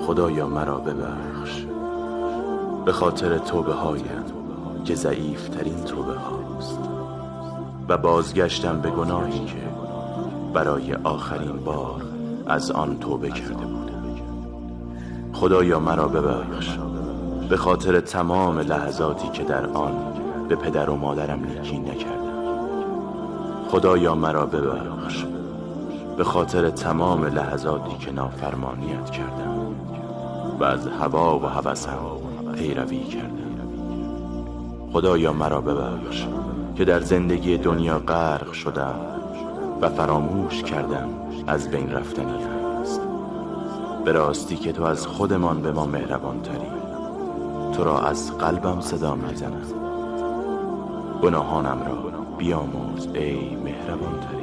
خدایا مرا ببخش به خاطر توبه هایم که ضعیف ترین توبه هاست و بازگشتم به گناهی که برای آخرین بار از آن توبه کرده بودم. خدایا مرا ببخش به خاطر تمام لحظاتی که در آن به پدر و مادرم نیکی نکردم. خدایا مرا ببخش به خاطر تمام لحظاتی که نافرمانیت کردم و از هوا و هوسم پیروی کردم. خدایا مرا ببخش که در زندگی دنیا غرق شدم و فراموش کردم از بین رفتنی است. به راستی که تو از خودمان به ما مهربان تری. تو را از قلبم صدا میزنم. گناهانم را بیامرز ای مهربان تری.